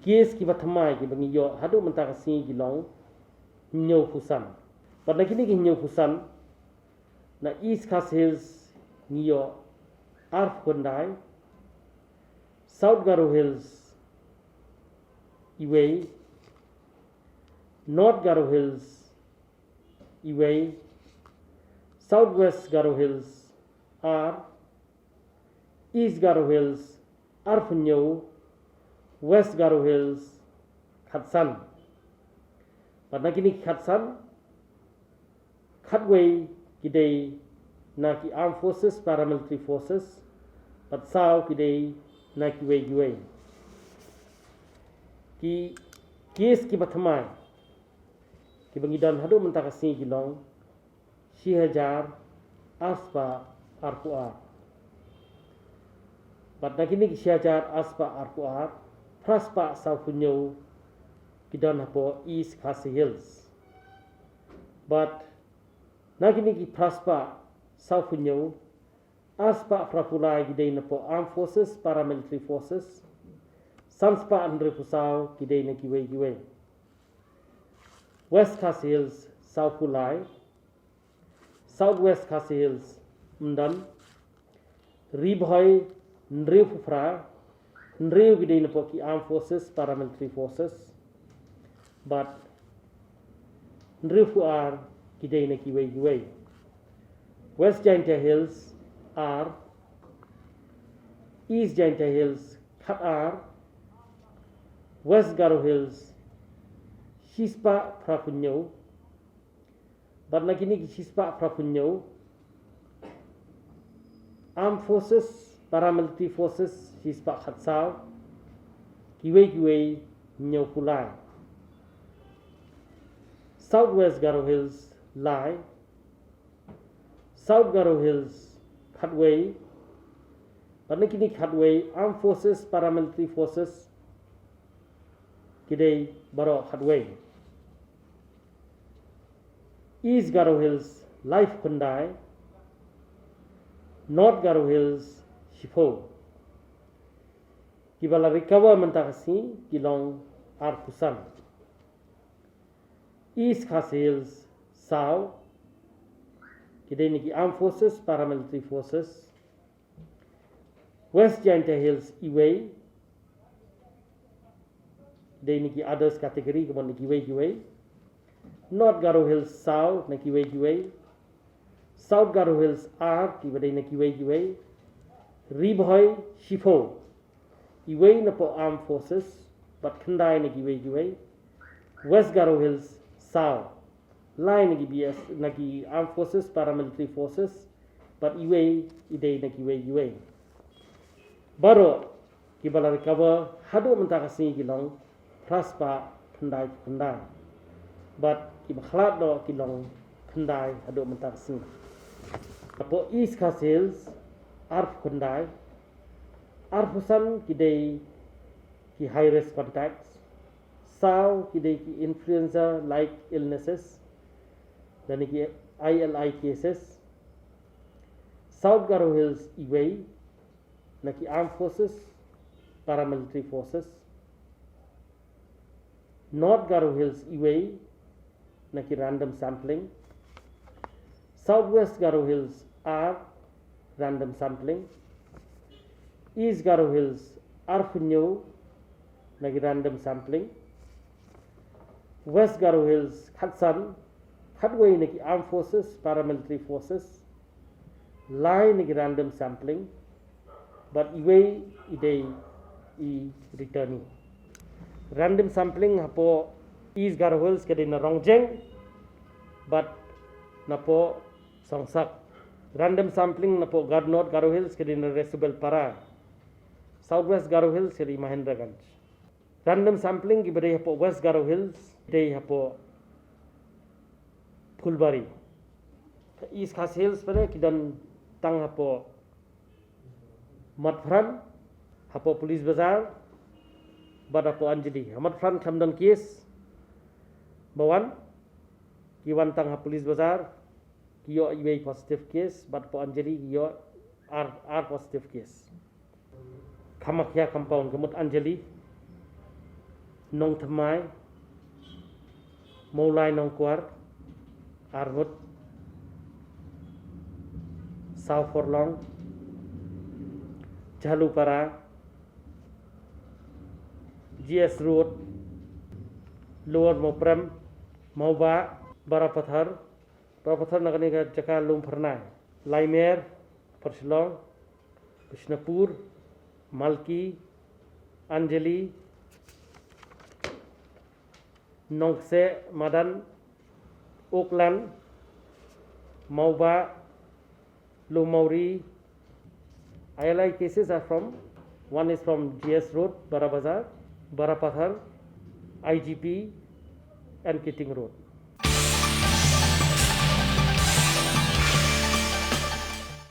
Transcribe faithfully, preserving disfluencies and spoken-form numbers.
Case kiba thymmai kiba ngi ïoh haduh mynta ka sngi ki long hynñiewphew san. Bad na kine ki hynñiewphew san, na East Khasi Hills ngi ïoh arphew khyndai, South Garo Hills iwei, North Garo Hills iwei, South West Garo Hills ar, East Garo Hills arphew hynñiew, West Garo Hills khatsan. Bad na kine ki khatsan, khatwei ki dei na ki Armed Forces, Paramilitary Forces, bad saw ki dei na kiwei kiwei. Ki case kiba thymmai kiba ngi don haduh mynta ka sngi ki long shi hajar ar spah arphew ar. Bad na kine ki shi hajar ar spah arphew ar, phra spah sawphew hynñiew ki don hapoh East Khasi Hills. Bad na kine ki phra spah sawphew hynñiew, ar spah phraphew lai ki dei napoh Armed Forces, Paramilitary Forces, san spah hynriewphew saw ki dei na kiwei kiwei. West Khasi Hills sawphew lai, South West Khasi Hills ym don, Ri Bhoi hynriewphew phra, hynriew ki dei napoh ki Armed Forces, Paramilitary Forces, bad hynriewphew ar ki dei na kiwei kiwei. West Jaintia Hills ar, East Jaintia Hills khatar, West Garo Hills shi spah phraphew hynñiew, bad na kine ki shi spah phraphew hynñiew, Armed Forces, Paramilitary Forces shi spah khatsaw, kiwei kiwei hynñiewphew lai. South West Garo Hills lai, South Garo Hills khatwei, bad na kine khatwei Armed Forces, Paramilitary Forces ki dei baroh khatwei. East Garo Hills laiphew khyndai, North Garo Hills shiphew. Kiba la recover mynta ka sngi ki long arphew san. East Khasi Hills saw, ki dei na ki Armed Forces, Paramilitary Forces. West Jaintia Hills iwei, dei na ki others category, kumba na kiwei kiwei. North Garo Hills saw na kiwei kiwei. South Garo Hills ar, kiba dei na kiwei kiwei. Ri Bhoi shiphew, iwei napoh Armed Forces bad khyndai na kiwei kiwei. West Garo Hills saw, lai na ki B S, na ki Armed Forces, Paramilitary Forces, bad iwei i dei na kiwei kiwei. Baroh kiba la recover haduh mynta ka sngi ki long phra spah khyndai phew khyndai, bad kiba khlad noh ki long khyndai haduh mynta ka sngi. Hapoh East Khasi Hills arphew khyndai, arphew san ki dei ki high risk contacts, saw ki dei ki influenza like illnesses, lane ki I L I cases. South Garo Hills iwei, na ki Armed Forces, Paramilitary Forces. North Garo Hills iwei, na ki random sampling. South West Garo Hills ar, random sampling. East Garo Hills arphew hynñiew, na ki random sampling. West Garo Hills khatsan, khatwei na ki Armed Forces, Paramilitary Forces, lai na ki random sampling, bad iwei i dei i returnee. Random sampling hapoh East Garo Hills ka dei na Rongjeng bad napoh Songsak. Random sampling napoh Gar-, North Garo Hills ka dei na Resubelpara. South West Garo Hills ka dei Mahendraganj. Random sampling kiba dei hapoh West Garo Hills, dei hapoh Phulbari. East Khasi Hills pat ki don tang hapoh Motphran, hapoh Police Bazar, bad hapoh Anjali. Ha Motphran khlem don case ba wan, ki wan tang ha Police Bazar, ki ïoh iwei positive case, bad hapoh Anjali ki ïoh ar, ar positive case. Kamakhya compound, ka mut Anjali, Nongthymmai, Mawlai Nongkwar, Armut, Saw Forlong, Jhalupara, G S Road, Lower Mawprem, Mawba, Barapathar, Barapathar na kane ka jaka Lumphyrnai, Laimer, Pyrshillong, Bishnapur, Malki, Anjali, Nongse Madan, Oakland, Mawba, Lumawri. I L I cases are from, one is from G S Road, Barabazar, Barapathar, I G P, and Kiting Road.